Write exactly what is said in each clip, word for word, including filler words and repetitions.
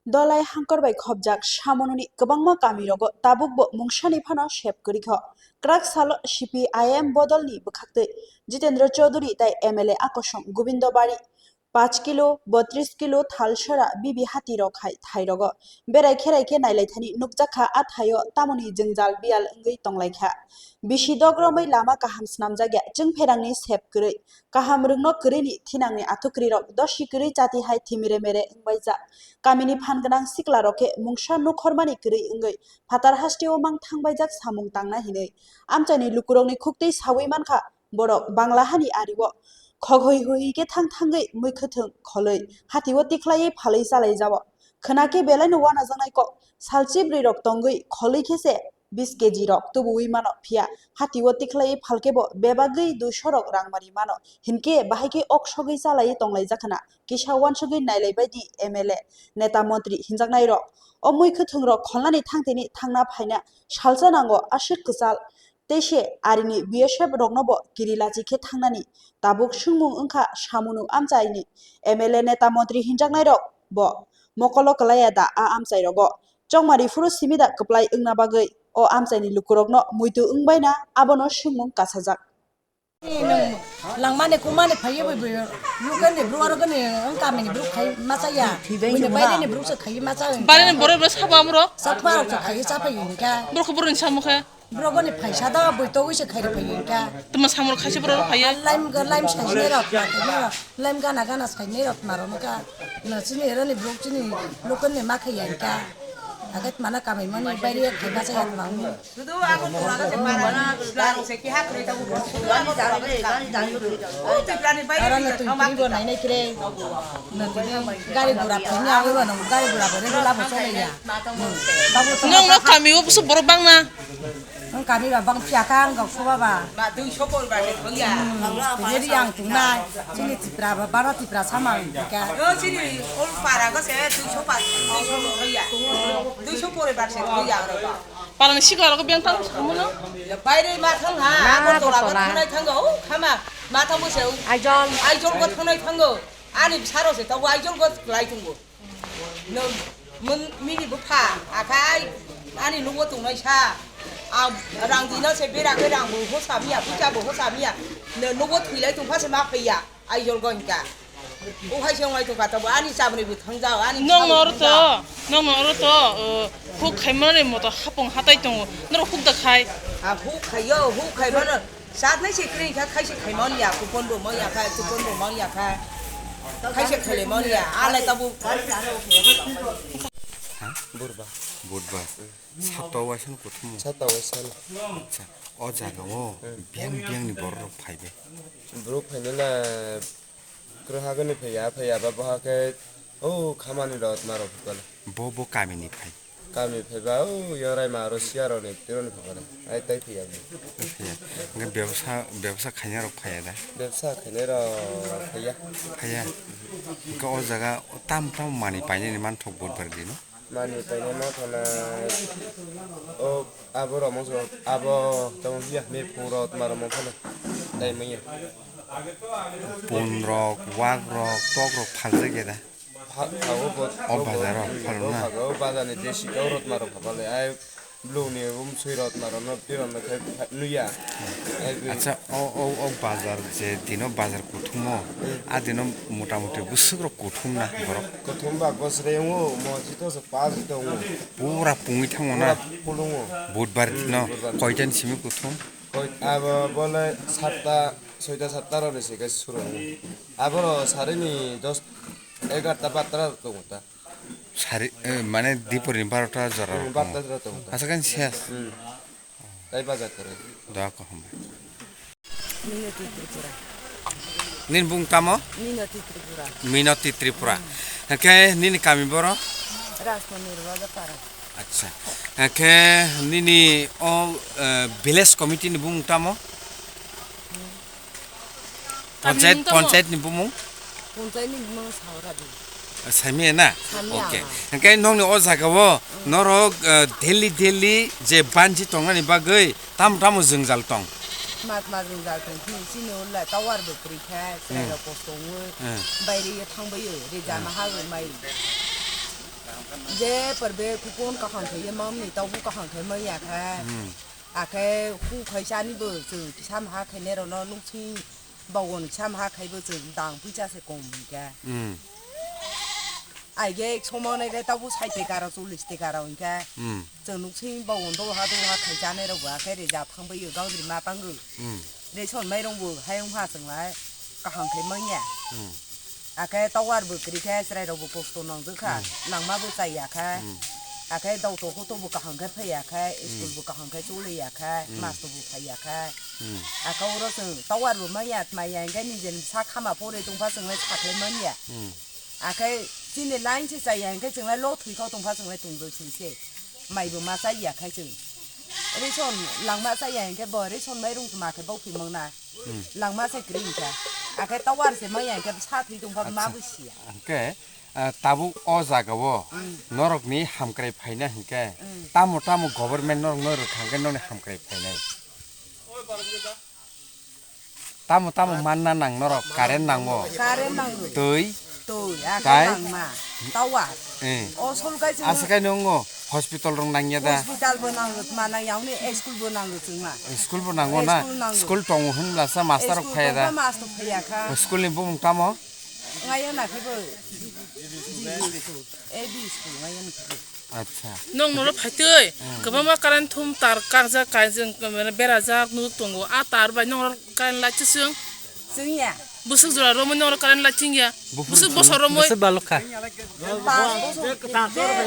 Dolai hangkor bai khopjak Samununi kwbangma kamirogo tabukbo mungsani phano sep kwrwi kho. Kwrak salo C P I M bodolni bwkhaktwi Jitendra Chaudhary tai M L A akosong Gobindo Bari, pach kilo, botris kilo thalsora bibi hatirok hai thairogo berai kherai khe nailaithani nukjakha, a thaio tamoni jwngjal biyal wngwi tonglaikha. Bisi dogromwi lama kaham snamjakya, chwngpherangni sep kwrwi, kaham rwngno kwrwini thinangni athukwrirok dosi kwrwi chati hai thimire mere wngbaijak. Kamini phan gwnang siklarok khe mungsa nukhormani kwrwi wngwi phatar hasteo mang thangbaijak samung tangna hinwi amchaini lukurokni khuktwi sawi mankha. Borok Bangla hani ario khogwi hwi khe thang thangwi mui kwthwng kholwi hatio tikhlaiwi phalwi chalaijao. Khwna khe belaino uanajaknai kok, salchi bwrwirok tongwi kholwi khe se bis kg rok tubuwi mano, phiya hatio tikhlaiwi phalkhe bo bebagwi duisho rok rang mari mano, hinkhe bahai khe ok sogwi chalaiwi tonglaijak khwna. Kisa uansugwi nailaibai di M L A, neta montri hinjaknairok. O mui kwthwngrok kholnani thangtini thangna phaina salsa nango, aswk kwchal. Tei se arini B S F rokno bo kiri lachi khe thangnani tabuk swngmung wngkha Samunu amchaini M L A neta montri hinjaknairok bo mokolo kwlaiya da a amchairogo? Chongmari phuru simi da kwplai wngna bagwi o amchaini lukurokno muitu wngbaina abono swngmung kasajak. Langmani kumani phaiwi bo lukeni bru aro gani wng kamini bru khai machaya. Buini baireni bru se khai machaya. Baireni borok bro sabo amrok. Sakma rok se khai chapai wngkha. Borok boroni samo khe. Borok ni phaisa da bui togwi se khai phai wngkha. Tuma samor khaisi borok phaiya. Laim ga laim sainai rok ma khai no. Laim gana gana sainai rok ma rok ka. Na chini eroni bru chini lukeni ma khai wngkha. Agat mana kamai mani baire khai machaya ma wng. Aro no twi twi bo nainai kre. Gari gura phaiya, abo no gari gura bo rela bo chole ya. Babu to. Nong no kami o busu borok bang na. Ang kami ba bang phiya kha ang gak soba ba. Ba dui so poribar se thangya. Tini ri ang tungnai. Chini Tripura ba, bara Tripura samang ka. Yo chini ol para go se dui so pa, dui so thangya. Dui so poribar se thangya oro ba. Parani sikla rok beng tang samuno. Ya, baire ma thang ha, Agartala. Agartala thangnai thango, o, khama, ma thango se, o. Aizawl. Aizawl go thangnai thango. Ani bwsaro se, tabo Aizawl go lai thango. No, mun, mini bupha, akhai, ani nugo tongnai sa. A, rang dino se bera ke rang bo hosa miya, puja bo hosa miya. No, nugo thwilai tongpha se ma phaiya. Aizawl go hinka. O hai se wngnai tongkha, tabo ani chabni bo thangjao, ani Nong bwsarok no oro to, thangjao. Nong no oro to, uh, huk khaimani moto hapung hatai tongo. Norok huk da khai. A huk khaio, huk khaimano. Satnai se kring kha, khai se khaimani ya, kupon bo mani ya kha, kupon bo mani ya kha. Khai se khaimani ya, alai tabo. Ha? Burba. Burba. Satta waisano kuthum. Satta waisano. Acha, o jaga o biyang biyang ni borok rok phaibai. Borok phainai na kwrwngha gani phaiya, phaiya ba boha khe o khamani rok ma rok phai bana. Bo, bo kami ni phai. Kami phai ba o yorai ma aro siya rok ni tiro ni phai bana. Ai tai phaiya. Phaiya. Hwnkhe bebsa, bebsa khaina rok phaiya da? Bebsa khainai rok phaiya. Phaiya. Hwnkhe o jaga o tam tam mani painani manthok budbar dino. Mani painai ma thana o abo rok mungsa abo tamo hiya me puro tma rok mungsa na tai manya. Pun rok, wak rok, tok rok phaljak ya da? Pha-, phago bo, o bo, bazar rok bo, phalna? Phago bazar ni desi tok rok tma rok phalai ai blue ni um sui rok tma rok no twi rok no khai nuya. Ai bo. Acha, o, o, o bazar je dino bazar kuthum o, hmm, a dino mota moti bwswk rok kuthum na borok? Kuthum ba gosre wngo, mosjid o se pass tongo. Pura pungwi thango na? Pura pulungo. Budbar, hmm, no? Budbar. Koita ni simi kuthum? Koi-, abo bole satta, soita satta rok ni se kai suru. Aboro sari ni dos, egarta, barta rok tongo ta. Sari, eh, mane dipor ni barota jora rok tongo. Hmm, barta jora tongo ta. Asa kan ses. Hmm. Tai bazar kore. Doa ko hambai. Minoti Tripura. Nini bung tamo? Minoti Tripura. Minoti Tripura. Hwnkhe nini kami boro? Rajmoni Rwajapara. Acha. Hwnkhe nini o, eh, village committee ni bung tamo? Panchayat, panchayat ni bumung? Panchayat ni bumung Sauradi. Saimaya na? Saimaya. Okay. Hwnkhe nokni o jaga o norok, eh, daily, daily je banji tongnani bagwi tamo tamo jwngjal tong? Tma tma jwngjal tong phini chini ulo tower bo kwrwi kha, hmm, chwrairok kosto wngwi, hmm, baire ye thangbaio, rijama, hmm, ha rwmai. Je porbe kupun kaham khe ye mam ni tau bu kaham khe manya khe. Hmm. Akhe hu khai chani bo chwng kisa maha khe ne rono nukchi bawo ni kisa maha khai bo chwng dang puisa se kom hingke. Hmm. Aige ek somo ne ke tau bu sai te karo cholish te karo hingke. Hmm. Chwng nukchi bawo dol ha dol ha khai chani rok bo akhe re ja thang bai yo gaudri ma tango. Hmm. Ration mairung bo hayung ha chwng lai kaham khe manya. Hmm. Akhe tower bo kwrwi khe chwrai rok bo kosto nang jwkha. Hmm. Langma bo chai ya khe. Hmm. Akhe dauto hoto bo kaham khe phai ya khe, school bo kaham khe choli ya khe, hmm, masto bo phai ya khe. Hmm. Akhe oro chwng tower bo manya, manya hingkhe nijeni sa khama pore tongpha chwng lai sakhlai manya. Hmm. Akhe chini line se chai ya hingkhe chwng lai lo thwi kho tongpha chwng lai tong doi sing se. Mai bo ma chai ya khai chwng. Ration langma chai ya hingkhe bo ration mairung tma khe bau phimang na. Hmm. Langma se kwrwi hingkhe. Akhe tower se manya hingkhe sa thwi tongpha ma bo siya. Hingkhe, ah, tabuk o jaga o, hmm, norok ni hamkrai phaina hingkhe, hmm, tamo tamo government norok no rwkha hingkhe noni hamkrai phainai. Tamo tamo manna nang norok, current nango. Current nango. Twi. Twi, akhe tai langma. Tower. Eh. O sol kai chwng. Asa kai nungo hospital rong nangya da. Hospital bo nango, mana yauni school bo nango chwngma. School bo nango na? School nango. School tongo hwnbla sa master rok phaya da. School tongo, master phaya kha. School ni bumung tamo? Ngayo na khe bo. A B school ngayo na khe bo. Acha. Nong noro phaitwi, hmm, kwbangma current thum tar karjak, kaijwng, mane berajak nuk tongo. A tar bai nong noro current light se chwng. Chwngya. Bwswk jora romwi nong noro current light chwngya. Bwswk bosor romwi. Bwswk balok kha. Pas bosor. Je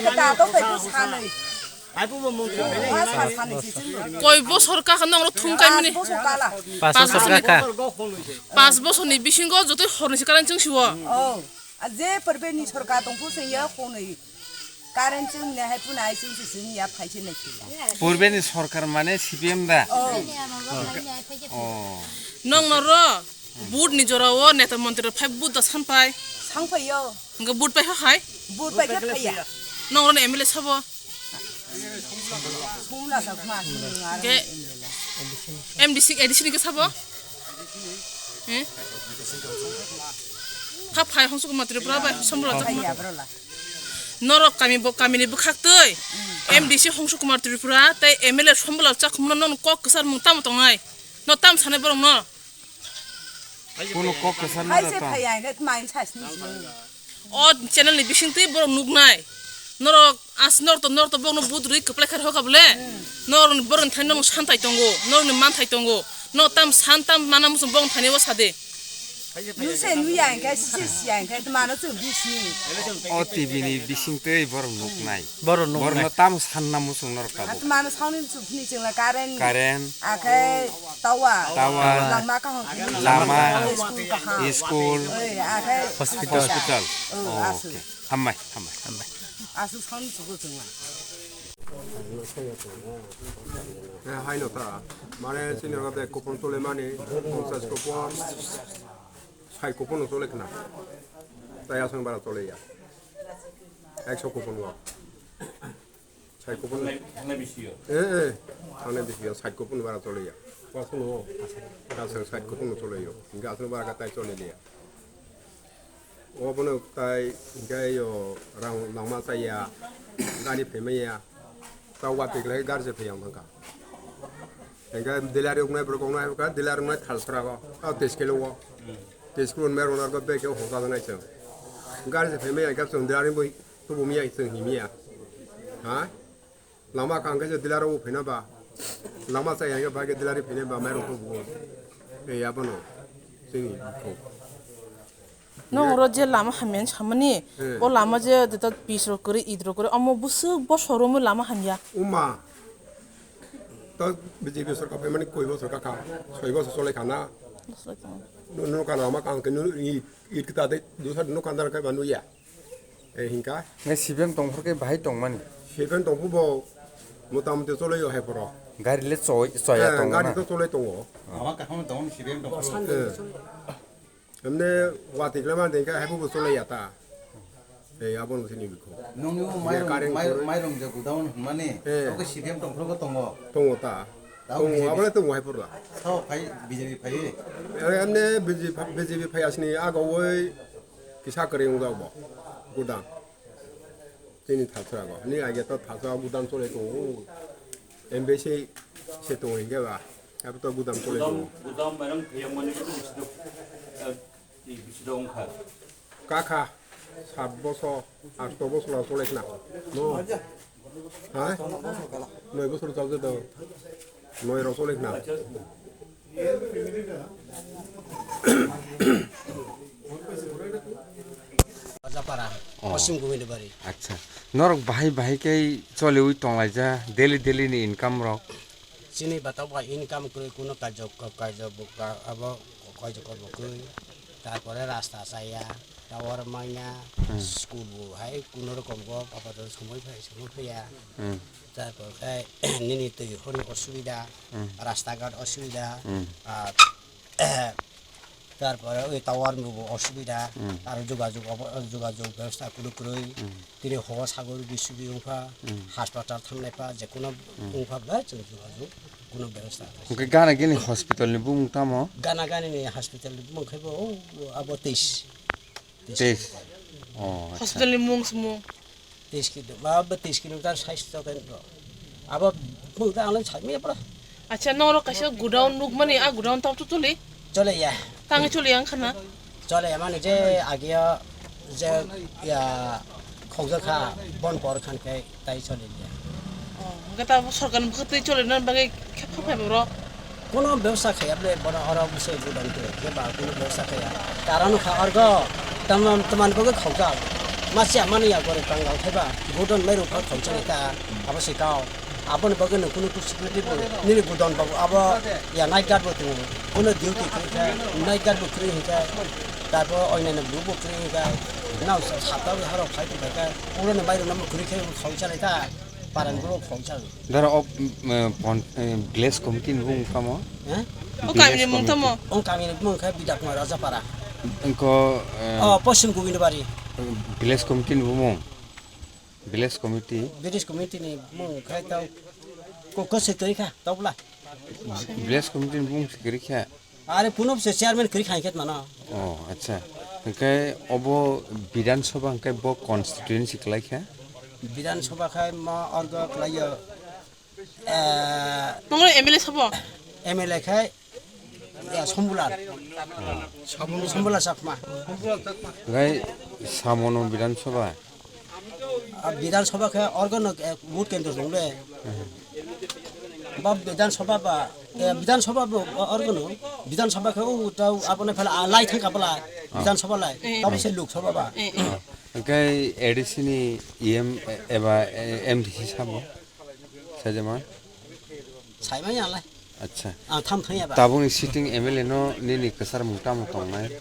kwta to phai bwswk sanwi. Pas sanwi se chwngya. Koi bosor kha nong noro thum kaimani. Pas bosor kala. Pas bosor kha. Pas bosor ni bisingo jotoi horni se current chwng siwo. Oh. A je purbe ni sorkar tongphu se ya khonwi current chwng ne hai phuna ai chwng se chwng ya phai se nai. Purbe ni sorkar mane C P M da? Oh. Oh. Nong noro vote ni jora o neta montri rok phai vote da san pai. Sang phai yo. Hingke vote pai ha hai? Vote pai khe phai ya. Nong oro ni M L A sabo? Sumla sa khma, sumla hingke M D C, A D C ni khe sabo? Hmm? Kha phai Hongsuk Kumar Tripura bai somro phai ya, bro la. Norok kami bo, kami ni bwkhak twi M D C Hongsuk Kumar Tripura tei M L A Sombala Chakhumno nono kok kwchar mung tamo tongnai? No tam sanai borok no? Kono kok kwchar hai no se tong. Phai ya, hingke mai sa sini sini. O channel ni bising twi borok nuknai. Norok as norok to, norok to bokno vote rwi kwplai kha rokha bole. Norok ni borok ni thani norok santai tongo, norok ni manthai tongo. No tam san tam mana muchung bokni thani o sade. Nuse nuya hingke, sise siya hingke, mano chwng bisni. O T V ni bising twi borok nuknai. Borok nuknai. Borok no tam sanna muchung norok tabuk. Mano sauni chukni chwngla current. Current. Akhe tower. Tower. Lama kaham. Lama. School kaham. School. Oi, akhe hospital. Hospital. Oh, oh, asu. Okay. Hambai, hambai. Hambai. Asu sauni chugo chwngla. Eh, hai no ta. Mane sini rogo bek kupon tole mani, ponchas kupon, sai kupon no tole khna. Tai aswng bara tole ya. Ekso kupon wa. Sai kupon. Thangnai, thangnai bisi yo. Eh, eh. Thangnai bisi yo, sai kupon bara tole ya. Aswng no. Aswng sai kupon no tole yo. Hingke aswng bara ka tai tole ya. Obono tai hingke yo rang langma chaya, gari phaimaya, ta watwi khlai gari se phai ang thangkha. Hingke delari roknai borok wngnai ka, delari roknai thal sora o, o teskelo o, teskelo me rwna rwkha beke hosa janai chwng. Gari se phaimaya hingke chwng delari bo tubu miya chwng himiya, ha? Lama kaham khe je dealer rok bo phaina ba, lama chaya hingke bai khe dealer ri phaina ba mairung khe bo. Ei abono chini bukhuk. Nong oro je lama hamya hinwi samani, eh, o lama je jeta pis rok kwrwi, it rok kwrwi, omo bwswk bosor romwi lama hamya. Uma, to B J P sorkar phaimani koi bosor kakha, soi bosor cholai khana. Bosor kakha. Nukha lama kaham khe nini it, it kwta tei dusar nukha nang khe ba nukya. Eh, hingka? Nai C P M tongphuru khe bahai tongmani? C P M tongphuru bo motamoti cholai o hai phoro. Gari le choi, choya eh, tongo gari na? To cholai tongo. Lama kaham tongo C P M tongphuru. Eh. Emne watwi khlai mani hingka hai phuru bo cholai ya ta. Eh, abo no sini bikho. Nungni bo mairung, current mairung, koroi. Mairung je godown hwnmani, eh, abo khe C P M tongphuru bo tongo. Tongo ta. Tongo, abo le tongo hai phuru la. Sao phai B J P phai? Eh, emne B J P, B J P phai asni aga woi. Kisa kwrwi wng jak bo, gudang. Chini thansra go. Ni age to thansra gudam chole tongo. M B C se tongo hinge ba. Abo to gudam chole tongo. Gudam, gudam mairang thiyang mani ko bisi do, eh, bisi do wngkha. Kakha, sat bosor, asto bosor chole khna. No. Ha? Noi bosor chole do. Noi rok chole khna. Rajapara, Oh. Paschim Gobindabari. Acha. Norok bahai bahai khe choliwi tonglaija daily daily ni income rok? Chini bata ba income kwrwi kuno kaijok, kaijok bo ka-, abo kaijok bo kwrwi. Tarpore rasta chaya, tower manya, Hmm. school bo hai kuno rokom go papa to somoi phai, somoi phaiya. Hmm. Tarpor khe nini twi horni osubida, Hmm. rasta ghat osubida, Hmm. ah, tarpore oi tower ni bo osubida, Hmm. aro jogajog obo, jogajog bebosta kuno kwrwi. Hmm. Tini hor sagor bisubi wngkha, Hmm. hospital thanglai pha, jekono Hmm. wngkha belai chwng jogajog kuno bebosta. Hwnkhe gana gini hospital ni bumung tamo? Gana gani ni hospital ni bumung khe bo o abo teis. Teis. Oh, acha. Hospital ni mung se mung. Teis kilo, ba, ba teis kilometer saish to kan ro. Abo bung ta alang chai me pura. Acha, noro kaisa godown nuk mani, a godown tau tu tuli? Chole ya. Tangi chole yang khana? Chole ya mani je agia je ya khogja kha bon por khan kai tai chole ya. Oh, hwnkhe ta sorkar ni bwkhak twi chole nan bagwi khe pha phai boro. Kono bebsa khaya ble bono oro bwsai budon twi khe ba kono bebsa khaya. Karon kha argo tamam taman bagwi khawjak. Masi amani ya gore tangal thaiba budon mai rok khawjak ta abo se kao. Aboni bagwi no kono security bo nini budon babu abo ya night guard bo tongo. Kono duty khe khe night guard bo kre khe. Tarpor oinai no bu bo kre khe. Nao sata wi haro khai khe khe. Uro no mai rok no kre khe khawjak ta. Paran bro khawjak. Dara o, mm, eh, pon-, eh, village committee ni bumung tamo? Eh? O village kami ni mung committee. Tamo? O kami ni mung khe Bidya Kumar Rajapara. Engko, eh, Oh, Paschim Gobindabari. Village committee ni bumung? Village committee? Village committee ni mung khe tau ko, ko se twi kha, tau bla. Village committee ni bumung se kwrwi kha? Are punub se chairman kwrwi kha hwnkhe mano. Oh, acha. Hwnkhe obo Bidhan Sabha hwnkhe bo constituency kwlai kha? Bidhan Sabha khai ma orgo kwlai yo. Eh, Nongno M L A sabo? M L A khai ya Sombular. Sombular Chakma. Hwnkhe samono Bidhan Sabha? Ah, Bidhan Sabha khe organo, eh, vote kendro dong le. Ba Bidhan Sabha ba, eh, Bidhan Sabha bo organo, Bidhan Sabha khe o tau abone phela, ah, lai thangka bwla, Bidhan Sabha lai, Eh. Tamo se Lok Sabha ba. Eh, eh. Hwnkhe A D C ni E M eba, eh, M D C sabo? Sajama? Saimanya lai. Acha. Ah, tham thangya ba. Tabukni sitting M L A no nini kwchar mung tamo tongnai?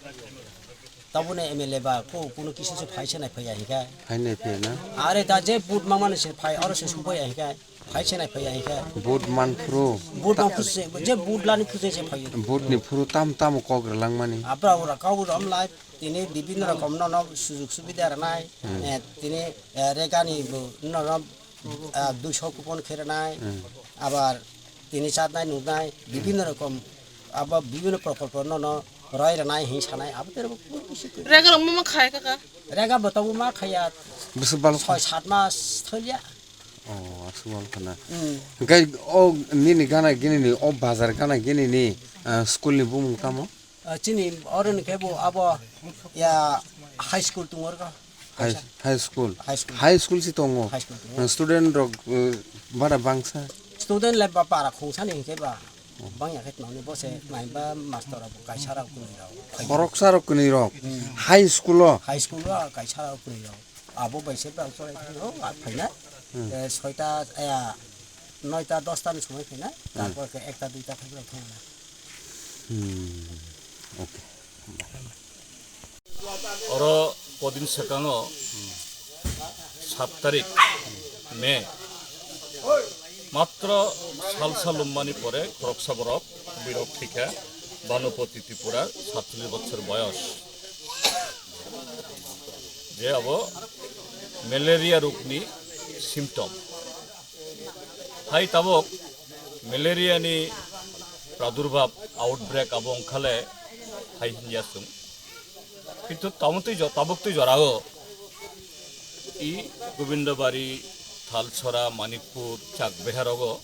Tabukni M L A ba ko kuno kisa se phai se nai phaiya hika. Phai nai phaiya na? Are ta je vote mangmani se phai oro se supaiya hika. Phai se nai phaiya hika. Vote man phuru. Vote man phuru se, je vote lani phuru se phaiya. Vote ni phuru tam tamo kok rwlangmani. Abra ora kau ram lai tini bibhinno rokom no no sujug subidha rwnai. Hmm. Eh, tini, eh, regani bo no no ah, duiso kupon khe rwnai, Hmm. abar tini chatnai nuknai, bibhinno rokom, abo bibhinno prokolpo no, no roi rwnai hin sanai, abo tero bo kunu kisi kunu. Rega rok mama khai kaka? Rega bo tabo ma khaya, Bwswk balo soi sat mas tholiya. Oh, aswk balo khana. Hmm. Hwnkhe o nini gana gini ni, o bazar gana gini ni, ah, school ni bumung tamo? Ah, chini oro ni khe bo abo ya high school tongo oro. High, high school. High school. High school si tongo. High school tongo. Student rok, uh, bara bangsa. Student le ba para khungsa ni hingke ba. Oh. Bang ya khe tongni bo se mai ba master rok kaisa rok kuni rok. Khoroksa rok kuni rok. Hmm. High school o. High school o kaisa rok kuni rok. Abo bai se bang chwrai thangno, a phaina. Hmm. Eh, soita, eh, noita, dosta ni somoi phaina. Hmm. Tarpor khe ekta, duita thang rok thangna. Hmm. Okay. Oro kodin swkango sat tarik May, matro salsa lummani pore khoroksa borok birok thwikha Banupati Tripura, satchollish bochor boyos, je abo malaria rokni symptom. Hai tabok malaria ni pradurbhav, outbreak abo wngkhale hai hinya chwng. Kintu tabuk twi jo-, tabuk twi jorao I Gobindabari, Thalsora, Manikpur, Chakbeharogo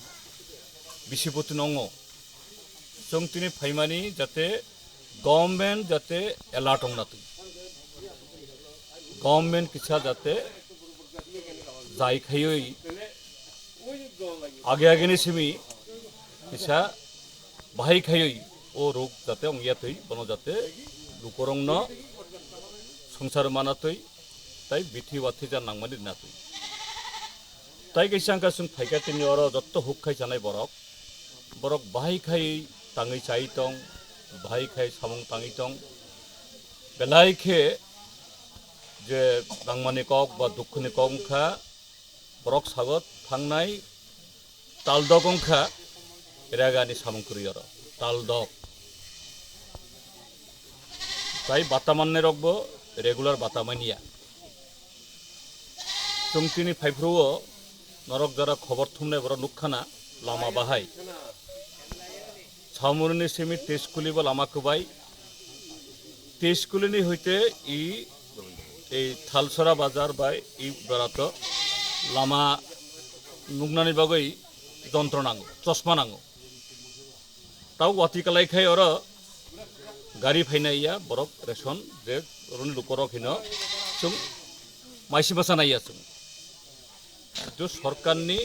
bisi bwtwi nongo. Chwng tini phaimani jate government jate alert wngna twi. Government kisa jate jai khaiwi age ageni simi kisa bahai khaiwi o rok jate wngya twi, bono jate lukorongno swngchar mana twi, tai bithi wathi jan nangmani rina twi. Tai kaisa wngkha chwng phaikha tini oro jotto huk khai chanai borok. Borok bahai khai tangwi chai tong, bahai khai samung tangwi tong. Belai khe je nangmani kok ba dukhuni kok wngkha, borok sago thangnai taldok wngkha, rega ni samung kwrwi oro taldok. Tai bata mannai rokbo regular bata manya. Chwng tini phaiphuru o norok jora khobor thumnai borok nukkhana lama bahai. Saumoroni simi Teskuli bo lama kwbai. Teskuli ni hoite i, ei Thalsora bazar bai i barato lama nuknani bagwi jontro nango, chosma nango. Tau watwi kalai khai oro gari phainai ya borok ration je oroni lukorok hino chwng maisi basa nai ya chwng. Kintu sorkarni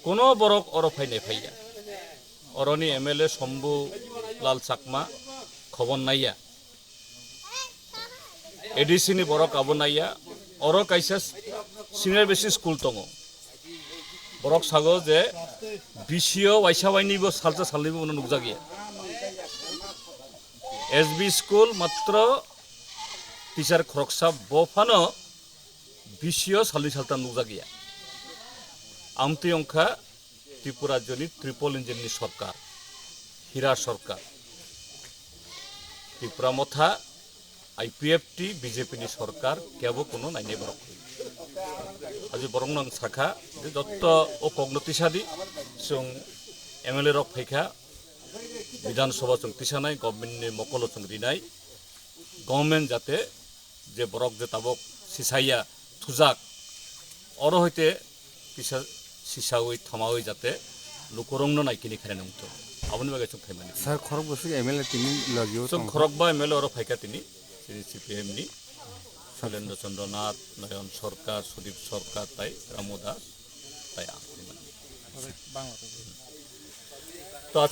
kono borok oro phainai phaiya. Oroni M L A Sombu Lal Chakma khobor naiya. A D C ni borok abo naiya. Oro kaisa senior basic school tongo. Borok sago je B C O waisa wainibo salsa salnibo uno nukjakya. S B school matro teacher khoroksa bo phano B C O salni salta nukjakya. Amtwi wngkha Tripura rajyoni triple engine ni sorkar, hira sorkar, Tipra Motha, I P F T, B J P ni sorkar, kebo kuno nainai borok kwrwi. Aji borok nang sakha, je jotto o kokno tisadi, chwng M L A rok phaikha, Bidhan Sabha chwng tisanai, government ni mokolo chwng rinai, government jate je borok je tabok sisaiya thujak, oro hoite kisa sisawi thamawi jate lukurongno naikini khaina nungtho. Aboni bagwi chwng khaimani. Sir, khorok bwswk M L A tini logio chwng tongkha? Khorok ba M L A oro phaikha tini, chini C P M ni, Shalendra Chandra Nath, Nayan Sarkar, Sudip Sarkar, tai Ramu Das, tai ang. To,